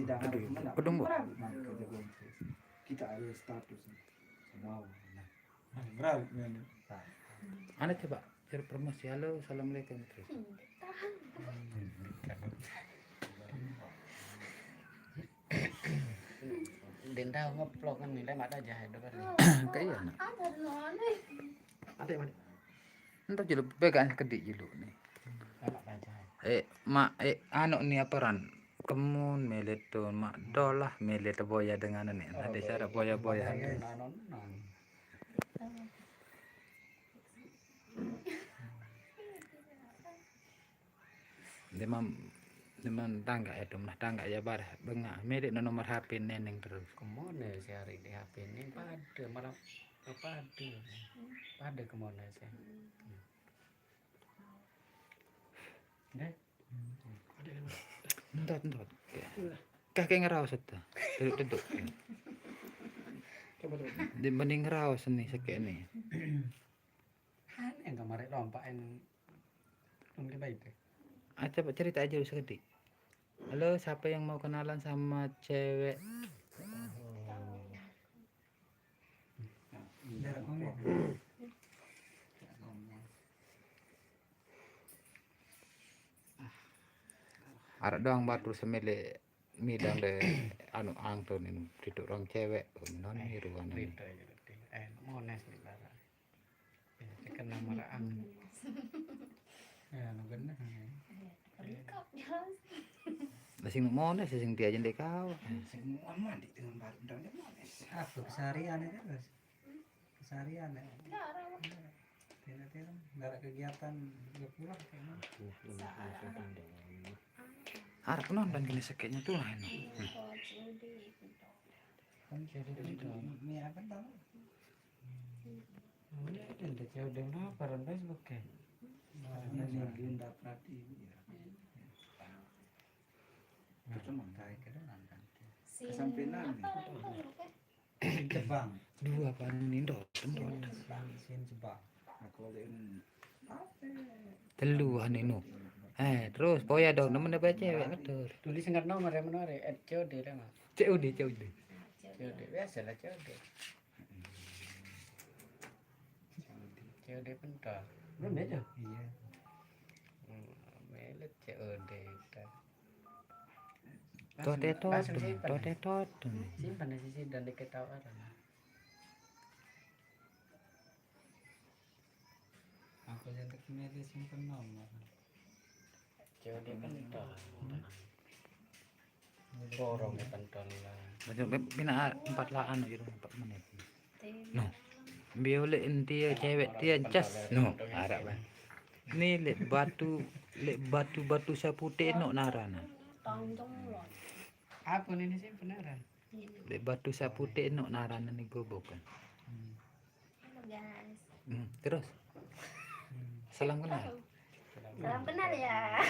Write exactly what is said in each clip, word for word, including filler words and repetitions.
Aduh, pedung, Bu. Kita ada status. Wow. Nah, berapa ini? Ana coba cari promosi. Halo, assalamualaikum, terus. Denda ngeplok kan nilai mak dah jahat kan. Kayak iya, nak. Ada mana? Ada mana? Entah julu pegang sekedik julu nih. Mak dah jahat. Eh, mak, eh, anu nih apa ran? Kemun mele tu mak dolah mele tu boya dengan ni. Ada cara boya-boya. Dia mam dia mam tangga ya tu, nah tangga ya bar bengah. Mele no nomor H P neneng terus. Kemana si hari di H P ini pada malam pada pada kemana sih? Deh. Entot, entot. Kakek ngeraos itu. Duduk, duduk. Coba, coba. Di mending ngeraos nih, sakit nih. Aneh, kemarin lompat yang belum kita itu. Ah, coba cerita aja dulu sekedik. Halo, siapa yang mau kenalan sama cewek? Arep doang batur semele midang de anu angto ninu duduk rong cewek. Oh, non miru anu. Beda ya, Dek. Eh, mones nih, Lara. Ya, tekan nama raang. Ya, anu bener. Lengkap, jelas. Lah sing mones sing dia aja ndek kau. Sing aman di dengan baru ndang mones. Apa keseharian itu, Mas? Keseharian ya. Enggak ada. Tidak, tidak. Enggak ada kegiatan, ya pulang kayaknya. Arep nonton kene sekeknya tuh lah ini. Kan jadi ini apa tahu? Ini ada jauh dengan apa ran Facebook ya? Ini Linda Pratiwi ya. Itu mengkai ke dalam kan. Kesampinan nih. Jepang. Dua panen indot, indot. Sin Jepang. Aku lihat Telu han inu. Eh, terus boya dong, nemen apa cewek betul. Tulis ingat nomor ya menore, at C O D dah, Mas. C O D, C O D. C O D, biasa lah C O D. C O D pentas. Belum ya, Cok? Iya. Hmm, melet C O D kita. Tote tot, tote tot. Simpan di sisi dan diketawakan. Aku yang tak milih simpen nomor. Jauh dia kan entah. Borong ya pentol lah. Macam pina empat lah anu gitu empat menit. No. Biolek dia cewek dia cas. No, arep kan. Ni lek batu, lek batu-batu sapute no narana. Apa ni sih beneran? Lek batu sapute no narana ni gobokan. Hmm. Halo guys. Hmm, terus. Salam kenal. Salam kenal ya.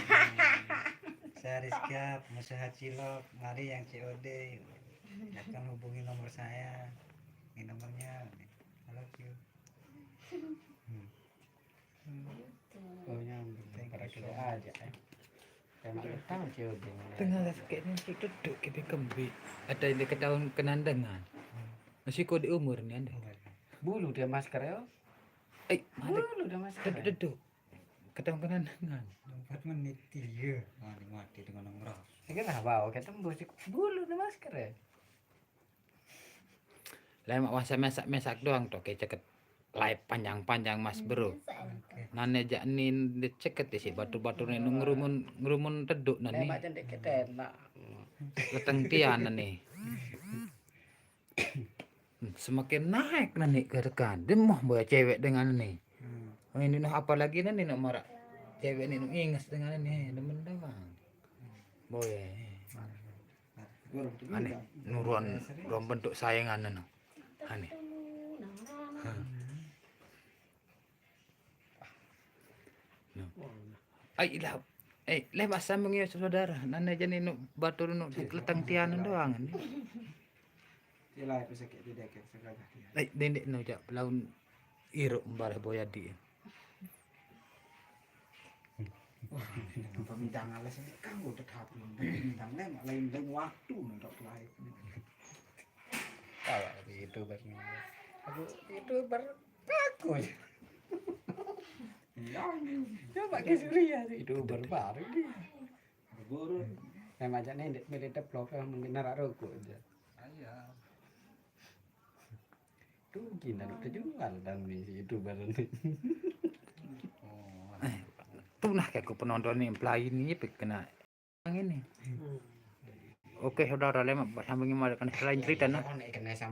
Saya Rizka, pengusaha cilok. Mari yang C O D. Silakan hubungi nomor saya. Ini nomornya. I love you. Hmm. Oh, nyambung. Pada kita aja, eh. Emang tahu C O D. Tengah sakit ni tu duduk kita kembi. Ada yang ketahuan kenandangan. Masih kau di umur ni anda. Bulu dia masker ya. Eh, mana? Bulu dia masker. Duduk, duduk. Ketahuan kenandangan. Empat menit dia. Mati, mati dengan ngerah. Saya kira bawa kita tembus bulu dia masker ya. Lah mak wasa mesak-mesak doang to, kayak ceket live panjang-panjang mas bro. Nane jak nin diceket isi batu-batu nih ngerumun ngerumun teduk nani. Mak cendek kita enak. Leteng tian nani. Hmm, semakin naik nani ke dekan. Dia mau boya cewek dengan ni. Oh, ini noh apalagi nani nak marak cewek ni noh inges dengan ni demen doang. Boya. Ane nuruan ruang bentuk sayangan anu. Ane. No. Ai ilah. Eh, leh masa mengia saudara. Nane jani nu batur nu letang tian doang ni. Ilah itu sakit tidak sakit. Ai dendek nu jak laun iruk mbarah boyadi. Wah, apa minta ngales ini kan udah kabur. Minta ngales lain lain waktu untuk lain. Kalau YouTuber ini. Aku YouTuber bagus. Iya, ini. Coba ke Surya sih. YouTuber baru dia. Guru. Saya macam ni, dia milih deplok lah, mungkin narak rokok aja. Iya. Rugi dan terjual dan ni si YouTuber ni. Oh. Tu nah kayak aku penonton ni, pelai ni, pergi kena yang ini. Oke, saudara, lemak sambung, mari kena selain cerita nah. Kena sama